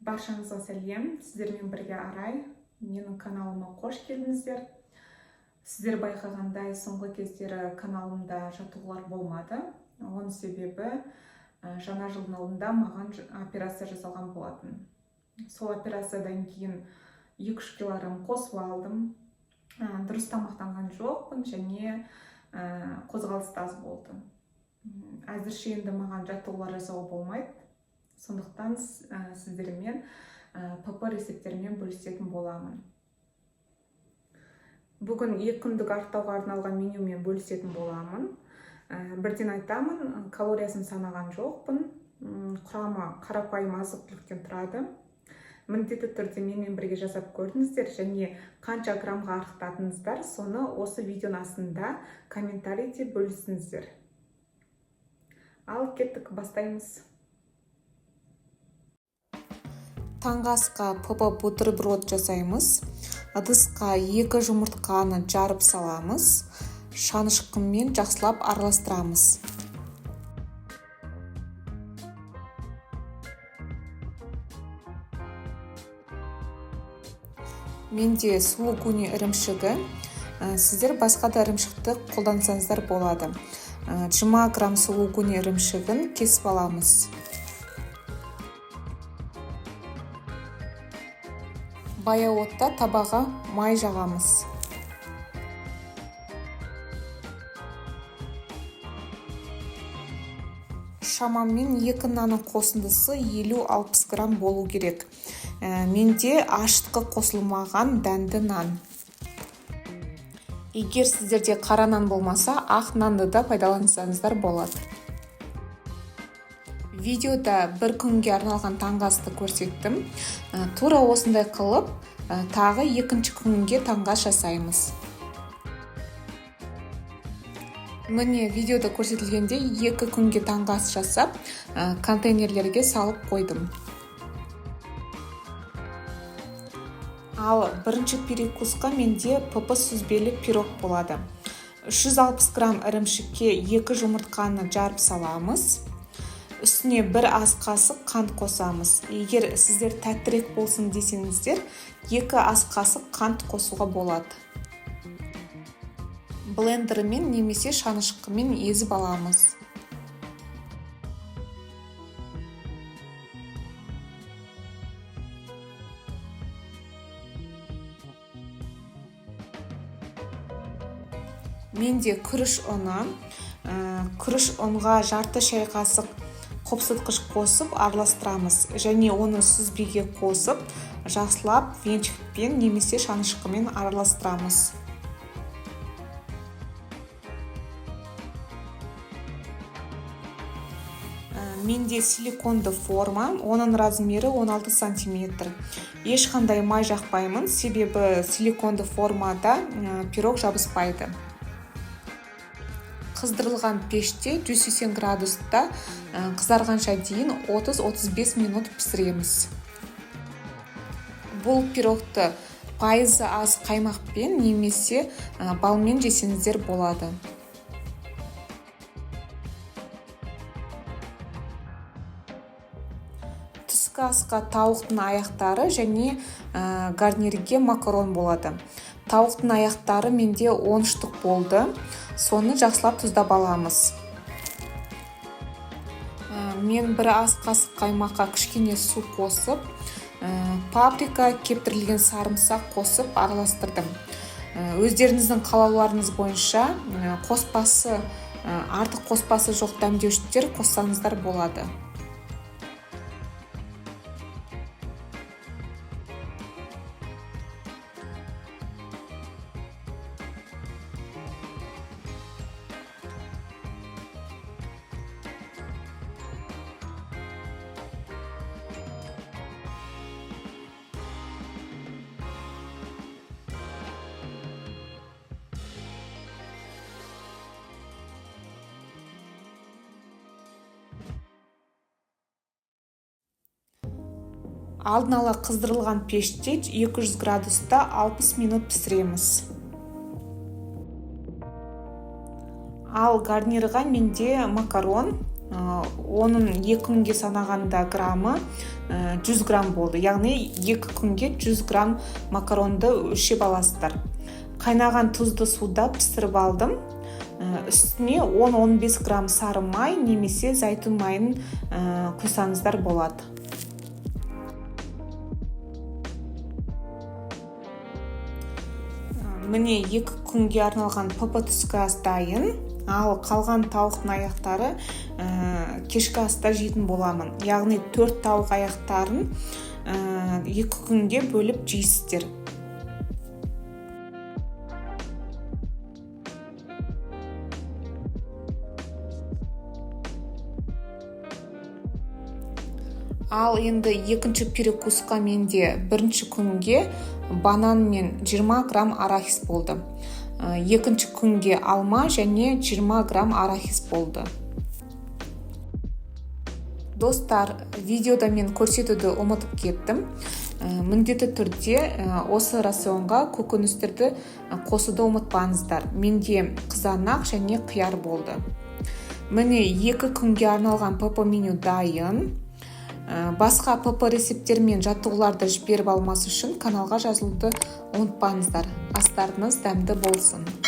Баршаңызға сәлем! Сіздермен бірге Арай. Менің каналыма қош келдіңіздер. Сіздер байқағандай, соңғы кездері каналымда жаттығулар болмады. Оның себебі жаңа жылдың алдында маған операция жасалған болатын. Сол операциядан кейін 2-3 килограмм қосып алдым. Дұрыс тамақтанған жоқпын және қозғалыс та аз болды. Әзірше енді маған жаттығулар жасауға болмайды. Сондықтан сіздермен ПП рецепттерімен бөлісетін боламын. Бүгін 2 күндік арықтауға арналған менюмен бөлісетін боламын. Бірден айтамын, калориясын санаған жоқпын. Құрамы қарапайым азық-түліктен тұрады. Міндетті түрде менімен бірге жасап көрдіңіздер және қанша граммға арықтадыңыздар, соны осы видеоның астында комментарийде бөлісіңіздер. Ал кеттік, бастаймыз. Таңғы асқа ПП бутерброд жасаймыз. Ыдысқа 2 жұмыртқаны жарып саламыз. Шанышқымен жақсылап араластырамыз. Менде сулугуни ірімшігі. Сіздер басқа да ірімшікті қолдансаңыздар болады. 20 грамм сулугуни ірімшігін кесіп аламыз. Баяу отта табаға май жағамыз. Шамамен 2 нанның қосындысы 50-60 грамм болу керек. Менде ашытқы қосылмаған дәнді нан. Егер сіздерде қара нан болмаса, ақ нанды да пайдалансаңыздар болады. Видеода бір күнге арналған таңғы асты көрсеттім. Тура осындай қылып, тағы екінші күнге таңғы ас жасаймыз. Міне, видеода көрсетілгендей 2 күнге таңғы ас жасап, контейнерлерге салып қойдым. Ал бірінші перекусқа менде ПП сүзбелі пирог болады. 360 грамм ірімшікке 2 жұмыртқаны жарып саламыз. Үстіне 1 ас қасық қант қосамыз. Егер сіздер тәттірек болсын десеңіздер, 2 ас қасық қант қосуға болады. Блендермен немесе шанышқымен езіп аламыз. Менде күріш ұны. Күріш ұнға жарты шай қасық қопсытқыш қосып араластырамыз және оны сүзбеге қосып жақсылап венчикпен немесе шанышқымен араластырамыз. Менде силиконды форма, оның размері 16 сантиметр. Ешқандай май жақпаймын, себебі силиконды формада пирог жабыспайды. Қыздырылған пеште 180 градуста қызарғанша дейін 30-35 минут пісіреміз. Бұл пирогты пайызы аз қаймақпен немесе балмен жесеңіздер болады. Түскі асқа тауықтың аяқтары және гарнирге макарон болады. Тауықтың аяқтары менде 10 штук болды. Соны жақсылап тұздап аламыз. Мен бір ас қасық қаймаққа кішкене су қосып, паприка, кептірілген сарымсақ қосып араластырдым. Өздеріңіздің қалауларыңыз бойынша, артық қоспасы жоқ дәмдеуіштер қоссаңыздар болады. Алдын ала қыздырылған пеште 200 градуста 60 минут пісіреміз. Ал гарнирға менде макарон. Оның 2 күнге санағанда граммы 100 грамм болды, яғни 2 күнге 100 грамм макаронды өлшеп аласыздар. Қайнаған тұзды суда пісіріп алдым. Үстіне 10-15 грамм сары май немесе зәйтүн майын құйсаңыздар болады. Міне, 2 күнге арналған ПП түскі ас дайын. Ал қалған тауықтың аяқтары кешкі аста жейтін боламын, яғни төрт тауық аяқтарын 2 күнге бөліп жейсіздер. Ал енді екінші перекусқа менде бірінші күнге банан мен 20 грамм арахис болды. Екінші күнге алма және 20 грамм арахис болды. Достар, видеода мен көрсетуді ұмытып кеттім. Міндетті түрде осы рационға көкөністерді қосуды ұмытпаңыздар. Менде қызанақ және қияр болды. Міне, 2 күнге арналған ПП меню дайын. Басқа ПП рецепттер мен жаттығуларды жіберіп алмас үшін каналға жазылуды ұмытпаңыздар. Астарыңыз дәмді болсын!